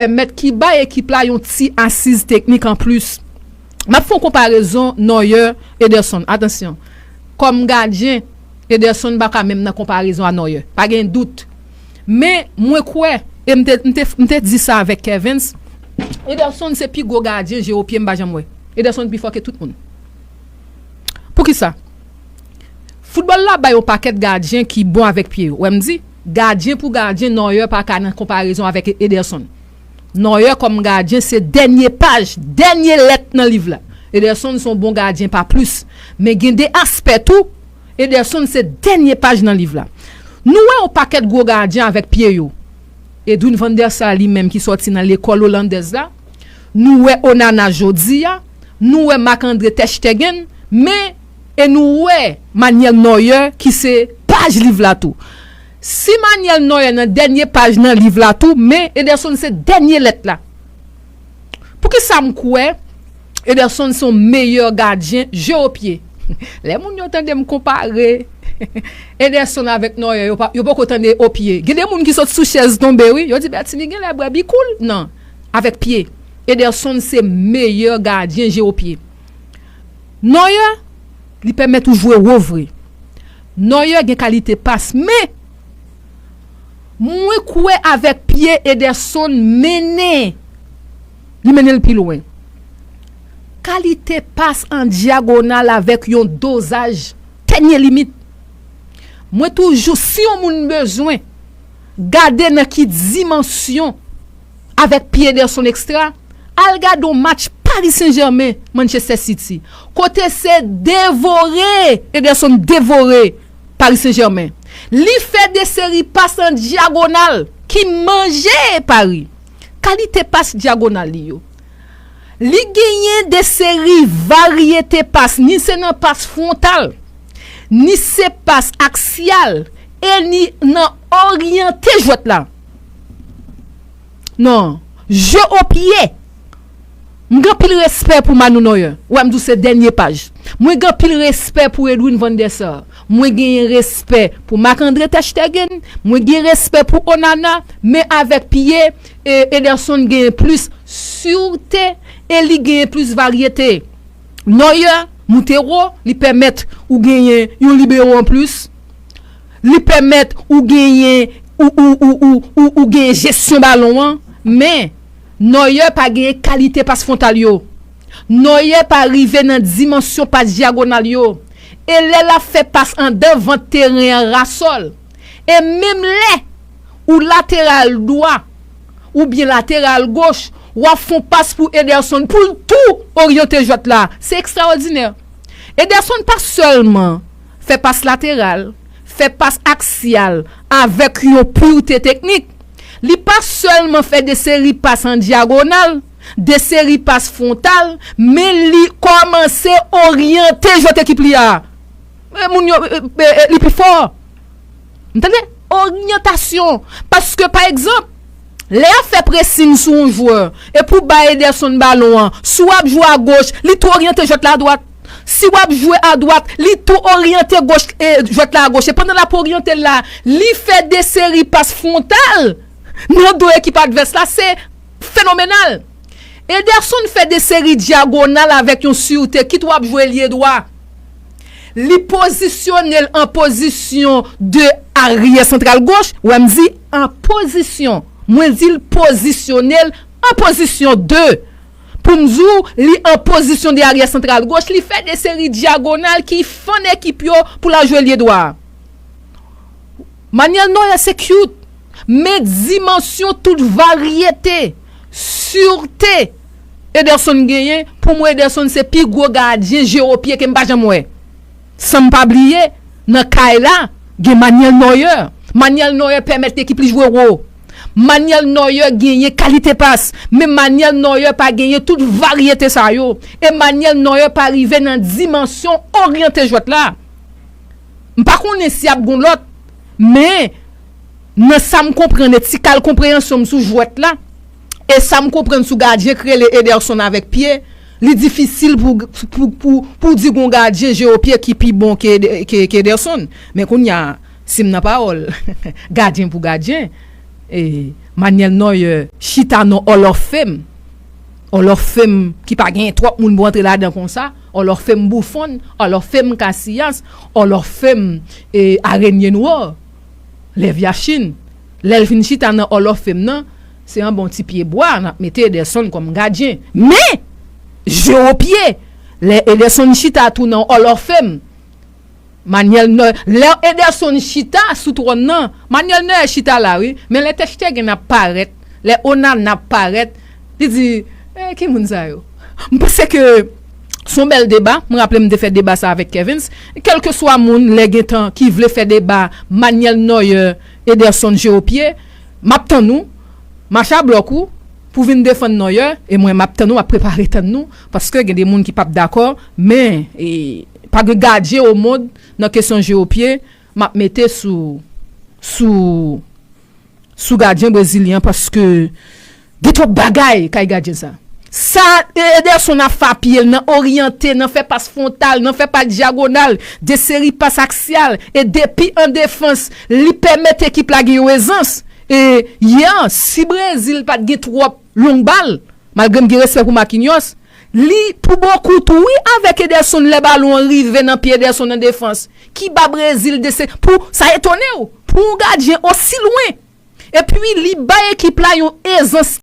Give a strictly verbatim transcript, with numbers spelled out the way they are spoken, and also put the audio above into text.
pèmèt, ki bay ekip la yon ti asiz teknik anplis. M ap fè yon konparezon Neuer, Ederson. Atansyon. Kòm gadyen, Ederson pa ka menm nan konparezon a Neuer. Pa gen dout. Men, mwen kwè, e m te, m te, m te di sa avèk Kervens, Ederson se pi gwo gadyen je o pye m pa janm wè. Ederson pi fò ke tout moun. Poukisa? Foutbòl la bay yon pakèt gadyen ki bon avèk pye yo. Wè m di, gadyen pou gadyen, Neuer pa ka nan konparezon avèk Ederson. Neuer kòm gadyen se dènye paj, dènye lèt nan liv la. Ederson se yon bon gadyen pa plis. Men gen de aspè tou, Ederson se dènye paj nan liv la. Nou wè yon pakèt gwo gadyen avèk pye yo. Edwin van der Sar li menm ki sòti nan lekòl olandèz la. Nou wè Onana jodi a. Nou wè Marc André Ter Stegen. Men, e nou wè Manuel Neuer ki se paj liv la tou. Si Manuel Neuer nan dènye paj nan liv la tou, men Ederson se dènye lèt la. Poukisa m kwè Ederson se yon meyè gadyen je o pye? Lè moun yo tande m konpare Ederson avèk Neuer, yo pa, yo poko tande o pye. Gen de moun ki sot sou chèz tonbe, wi. Yo di, Bertini genlè bwè bikoul. Non, avèk pye. Ederson se meyè gadyen je o pye. Neuer, li pèmèt ou jwe wo vre. Neuer gen kalite pas, men mwen kwè avèk pye Ederson mennen, li mennen l pi lwen. Kalite pas an dyagonal avèk yon dozaj dènye limit. Mwen toujou, si yon moun bezwen gade nan ki dimansyon avèk pye Ederson ekstra, al gade yon match Paris Saint-Germain, Manchester City. Kote se devore, Ederson devore Paris Saint-Germain. Li fè de seri pas an dyagonal ki manje Paris. Kalite pas dyagonal li yo. Li genyen de seri varyete pas, ni se nan pas fwontal, ni se pas aksyal, e ni nan oryante jwèt la. Non, je o pye. M gen anpil respè pou Manu Neuer. Ou wè m di w se dènye paj. Mwen gen anpil respè pou Edwin van der Sar. Mwen genyen respè pou Marc André Ter Stegen. Mwen gen respè pou Onana. Men avèk pye, e, Ederson genyen plis sirte e li genyen plis varyete. Neuer moute wo, li pèmèt ou genyen yon libero anplis. Li pèmèt ou genyen, ou, ou, ou, ou, ou, ou genyen jesyon balon an. Men, Neuer pa genyen kalite pas fwontal yo. Neuer pa rive nan dimansyon pas dyagonal yo. E lè l ap fè pas anndan vant teren an, rasò l. E menm lè ou lateral dwa, oubyen lateral goch, w ap fè yon pas pou Ederson, pou l tou oryante jwèt la. Se ekstraòdinè. Ederson pa sèlman fè pas lateral, fè pas aksyal avèk yon pirte teknik. Li pa sèlman fè de seri pas an dyagonal, de seri pas fwontal, men li kòmanse oryante jwèt ekip li a. E, moun yo, e, e, e, li pi fò. Tande? Oryantasyon. Paske, pa egzanp, lè y ap fè presing sou yon jwè, e pou bay Ederson balon an, si w ap jwe agoch, li tou oryante jwèt la adwat. Si w ap jwe adwat, li tou oryante goch, e, jwèt la agoch. E pandan l ap oryante l la, li fè de seri pas fwontal nan do ekip advès la. Se fenomenal. Ederson fè de seri dyagonal avèk yon sirte, kit w ap jwe lye dwa. Li pozisyone l an pozisyon de aryè santral goch. Ou wè m di an pozisyon. Mwen di l pozisyone l an pozisyon de. Pou m di w, li an pozisyon de aryè santral goch, li fè de seri dyagonal ki fann ekip yo pou l al jwe lye dwa. Manuel Neuer se cute, men dimansyon tout varyete, sirte Ederson genyen, pou mwen Ederson se pi gwo gadyen je o pye ke m pa janm wè. San m pa bliye, nan kay la, gen Manuel Neuer. Manuel Neuer pèmèt ekip li jwe wo. Manuel Neuer genyen kalite pas, men Manuel Neuer pa genyen tout varyete sa yo. E Manuel Neuer pa rive nan dimansyon oryante jwèt la. M pa konnen si ap gon lòt, men nan sa m konprann e ti kal konpreyansyon m sou jwèt la, e sa m konprann sou gadyen k rele Ederson avèk pye, li difisil pou, pou, pou, pou di gon gadyen je o pye ki pi bon ke, ke, ke Ederson. Men kounye a, si m nan pawòl, gadyen pou gadyen, e, Manuel Neuer chita nan Hall of Fame. Hall of Fame ki pa gen twòp moun pou antre ladan konsa. Hall of Fame Buffon, Hall of Fame Casillas, Hall of Fame e Arenyenwor, Lev Yashin. Lè l fin chita nan Hall of Fame nan, se anba yon ti pye bwa n ap mete Ederson kòm gadyen. Men, je o pye, lè Ederson chita tou nan Hall of Fame, Manuel Neuer, lè Ederson chita sou twòn nan, Manuel Neuer chita la wi, men lè Ter Stegen ap parèt, lè Onana ap parèt, li di, eh, ki moun sa yo? M panse ke se yon bèl deba. M raple m te fè deba sa avèk Kevins. Kèlkeswa moun, lè gen tan, ki vle fè deba Manuel Neuer, Ederson je o pye, m ap tann ou, mache a blòk ou, pou vin defann Neuer, e mwen m ap tann ou, m ap prepare tann nou, paske gen de moun ki p ap dakò, men e, pa gen gadyen o mond nan kesyon je o pye, m ap mete sou, sou, sou gadyen brezilyen an, paske gen twòp bagay kay gadyen sa. Sa Ederson ap fè a pye l, nan oryante, nan fè pas fwontal, nan fè pas dyagonal, de seri pas aksyal, e depi an defans, li pèmèt ekip la gen yon ezans. E yè, si Brezil pa t gen twòp long bal, malgre m gen respè pou Marquinhos, li pou bokou tou wi avèk Ederson lè balon an rive nan pye Ederson nan defans. Ki ba Brezil de se pou sa etone w. Pou yon gadyen osi lwen. Epi li bay ekip la yon ezans